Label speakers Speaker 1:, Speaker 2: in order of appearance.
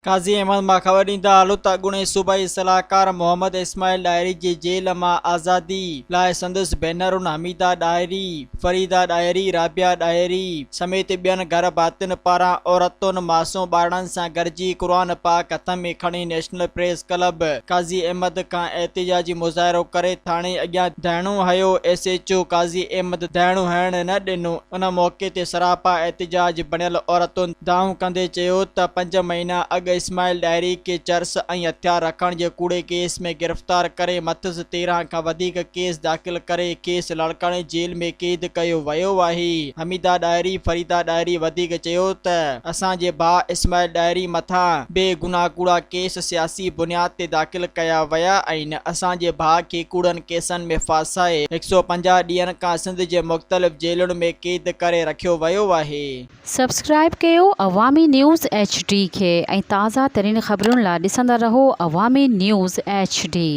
Speaker 1: قاضي احمد مان خبر ڏيندا هلو ته اڳوڻي صوبائي صلاحڪار محمد اسماعيل ڏاهري جي جيل مان آزادي لاء سندس ڀينرن حميده ڏاهري، فريده ڏاهري، رابعه ڏاهري سميت ٻين گهر ڀاتين پاران عورتن، معصوم ٻارڙن سان گڏجي قرآن پاڪ هٿ ۾ کڻي national press club Qazi Ahmed کان احتجاجي مظاهرو ڪري ٿاڻي اڳيان ڌرڻو هنيو، S H O Qazi Ahmed ڌرڻو هڻڻ نه ڏنو، ان موقعي تي سراپا احتجاج بڻيل عورتن دانهون ڪندي چيو ته پنج مهينا اڳ اسماعيل ڏاهري کي چرس ۽ هٿيار رکڻ جي ڪوڙي ڪيس ۾ گرفتار ڪري مٿس 13 کان وڌيڪ ڪيس داخل ڪري کيس لاڙڪاڻي جيل ۾ قيد ڪيو ويو آهي. حميده ڏاهري، فريده ڏاهري وڌيڪ چيو ته اسان جي ڀاء اسماعيل ڏاهري مٿان بي گناهه ڪوڙا ڪيس سياسي بنياد تي داخل ڪيا ويا آهن، اسان جي ڀاء کي ڪوڙن ڪيسن ۾ ڦاسائي 150 ڏينهن کان سنڌ جي مختلف جيلن ۾ قيد ڪري رکيو ويو آهي.
Speaker 2: سبسڪرائيب ڪيو عوامي نيوز ايڇ ڊي کي ۽ تازه ترين خبرن لا ڏسندا رهو عوامي نيوز ايڇ ڊي.